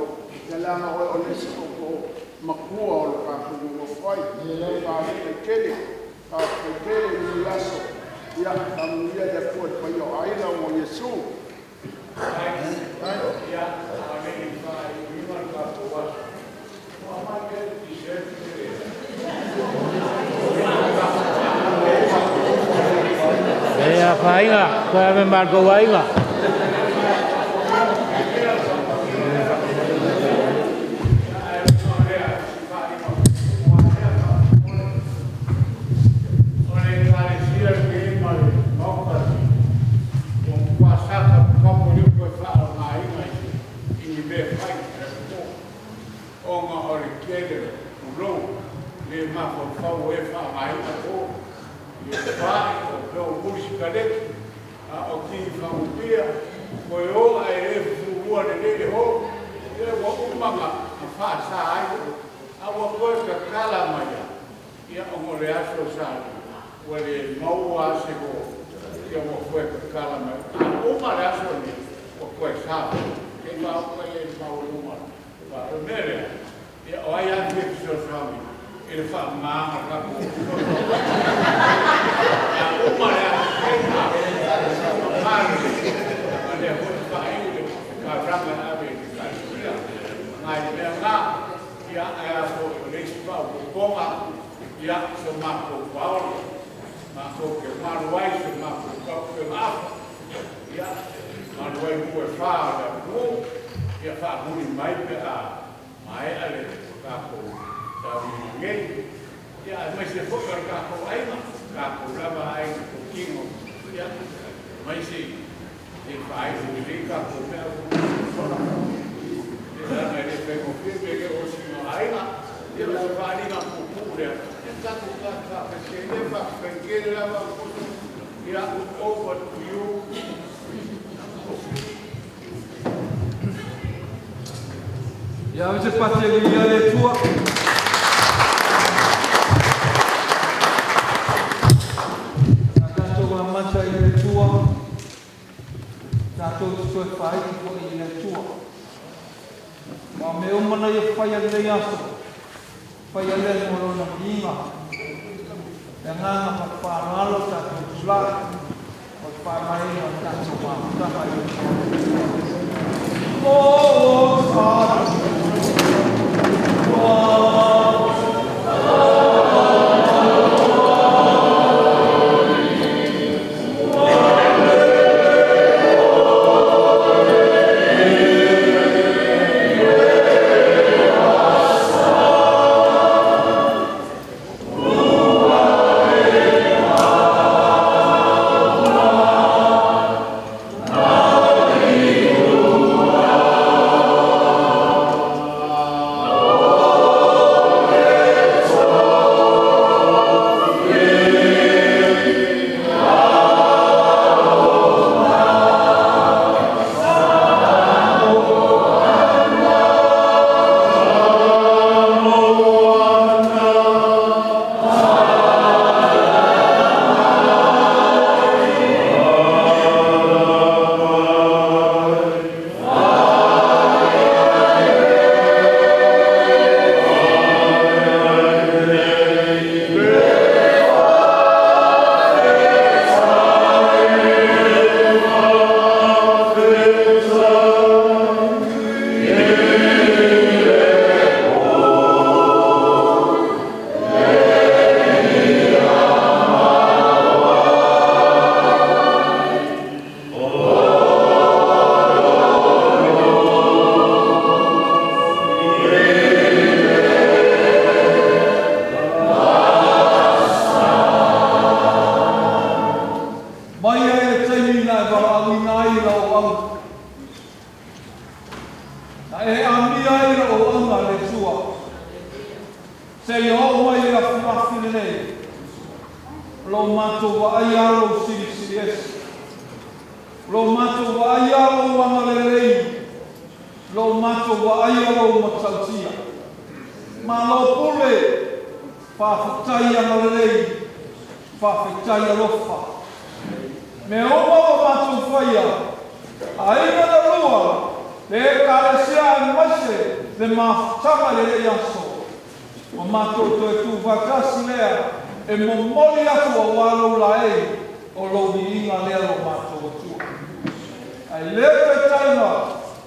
ia leaga oe o le isi tootoo matua o le tatou nonofo ai. Faafetai tele, faafetai tele i lenei aso. Ia faamanuia le Atua i le paia o aiga ona o Iesu. E afaina, toe ave ma le tou aiga. O le Ekalesia lenei ma le Maota lenei, ua matua sa tapu tapu e le o toe faaaogaina i ni mea e fai i le aso Fono, ona o le tele, tulou, le mafaufau o e faaaogaina po i le fai o mea o muli sikaleki, a o ti fagupia, toe o ae le fufulua lelei le hō, ia ua uma ona faasa ai, a ua toe tatala mai lava, ia ona o le aso sa ua le maua lava se hō, ia ua toe tatala mai. A uma le aso lenei, ua toe sa foi. Se i faaoo ia i le maualuga o le mea lea, ia o ai lava e fia fesoasoani i le faamamaga o le tatou a uma le aso sei, mama lelei, a lea foi na faaiu le taulaga e ave i le Ekalesia. Nai mea na, ia ae a foi o le isi faaopoopoga, ia so matou paolo matou te malu ai se matou taupegaafa, ia malu ai nuu e fā o le atunuu, ia faamuli mai pe a maea le tatou sauniga nei, ia aemaise foi o le tatou aiga, tatou lava aiga totino, ia aemaise e faaisi lelei tatou mea sola leaga e le faigofie pe le o sina aiga, ia o se faaaliga puupuu lea, ia tatou faatasi ai lea. Faafetai tele lava. Ia, over to you. Ia ave se pati e viia le Atua. Sa tatou amata i le Atua, tatou te toe faaiu foi i le Atua. Ma o mea uma na ia faia i lenei aso, faia lea mo Lona viiga. Le agaga ma le faaaloalo o tatou tulai o le faavaeina o le tatou mafutaga i le Atua. O Mai ai le taimi na e valaauina ai i lau auauna. Na e amia ai lau auauna le Atua. Seia oo mai i le afiafi lenei, o lo matou vaaia lou silisili ese. O lo matou vaaia lou agalelei. O lo matou vaaia lou matautia. Malo pule, faafetai agalelei, faafetai alofa. Mea uma ua matou faia, aiga na lua, le Ekalesia aemaise le mafutaga i lenei aso, ua matou toe tuufaatasi lea e momoli atu aua lou laei o lou viiga lea lo matou Atua. Ae le taitaiga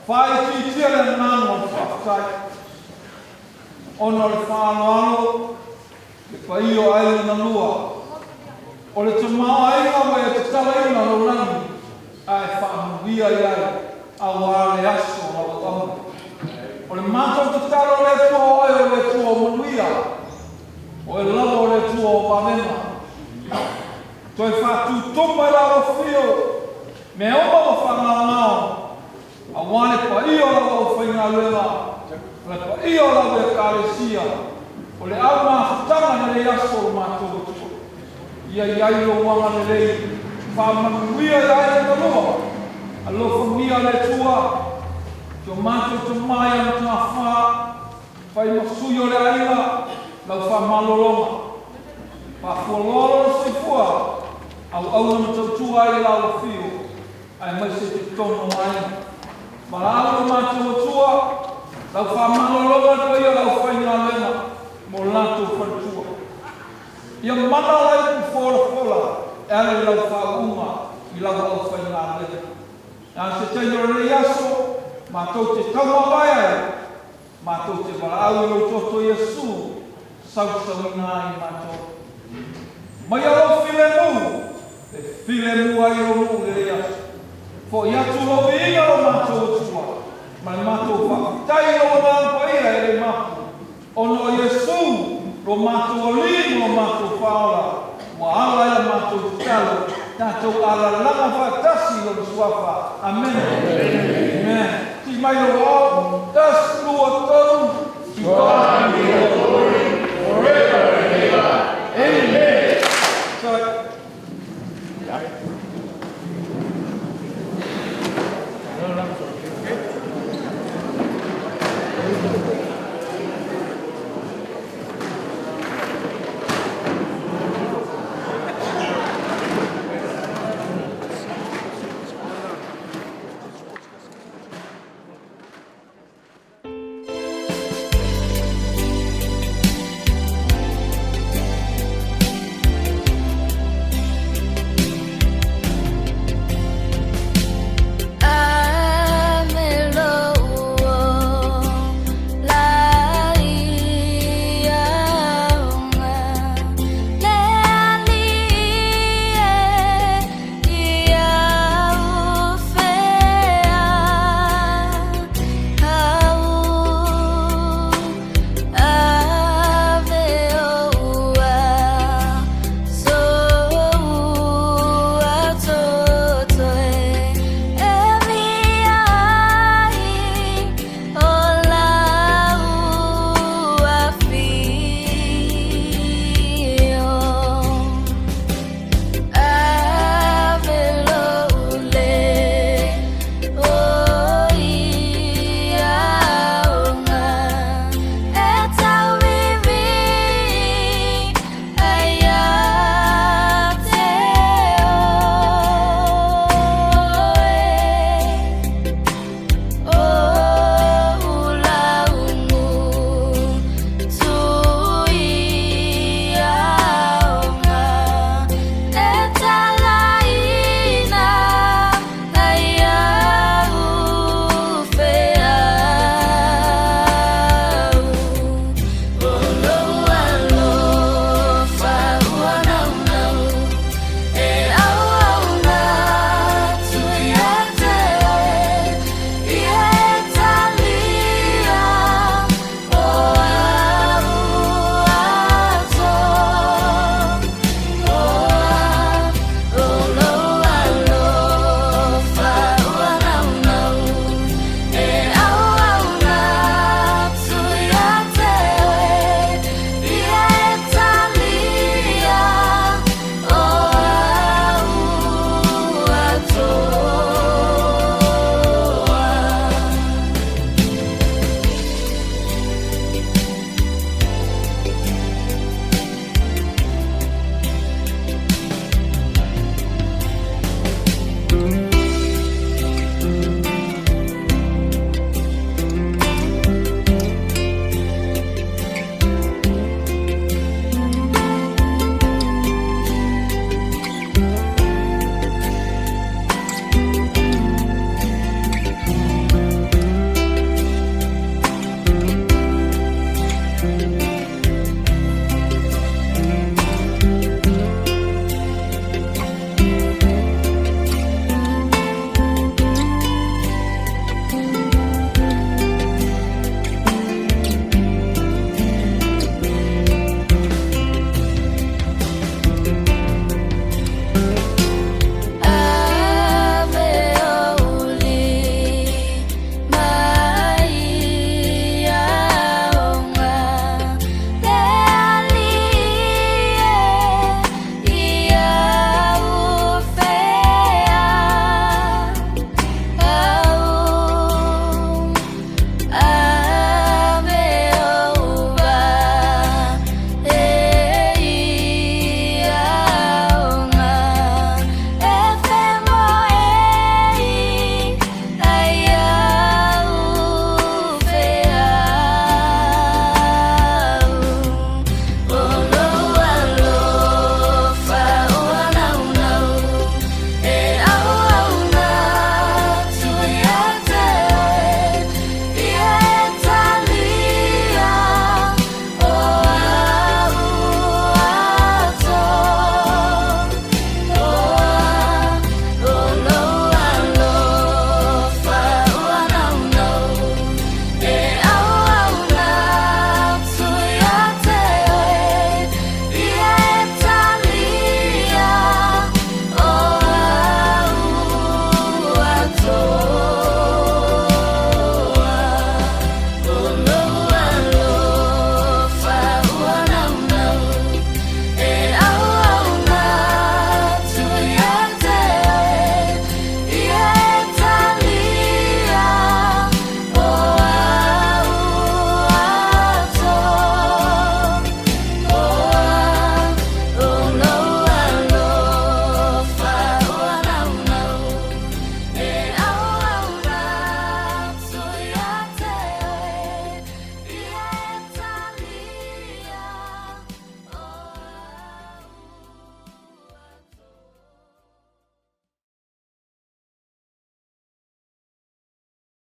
faaitiitia le agaga o le faafetai, ona o le faaaloalo le paia o aiga na lua, o le tamaoaiga ua e tatalaina lou lagi ae faamanuia i ai aua le aso o lau auauna. O le matou tatalo le Atua o oe o le Atua o manuia, o oe lava o le Atua o vavega. Toe faatutupa i lau afio mea uma ua faagaogao, aua le paia o lau aufaigaluega, o le paia o lau Ekalesia, o le au mafutaga i lenei aso o lo matou Atua. Ia i ai lou agalelei, faamanuia i aiga na lua, alofagia le Atua, si o matou tama ia Matafā, fai ma sui o le aiga, lau faamalologa. Faafualoa lona soifua, auauna ma tautua ai i lau afio, aemaise i totonu o aiga. Valaau lo matou Atua, lau faamalologa le paia o le aufaigaluega mo latou faletua. Ia mana lai upu folafola e ala i lau faauuga i lau aufaigaluega. Na o se taimi o lenei aso, matou te taumavae ai, matou te valaau i lou toto Iesu, sausauina ai matou. Maia lou filemu, e filemu ai lou nuu i lenei aso. Fo'i atu lou viiga lo matou Atua, ma le matou faafetai i lou Agaga Paia e le mapu, ona o Iesu lo matou Alii ma lo matou Faaola, ua ala ai la matou tatalo, tatou alalaga faatasi i Lona Suafa. Amene. Amen. Tii mai lou ao, tasi, lua, tolu. To God be the glory forever and ever. Amen. So,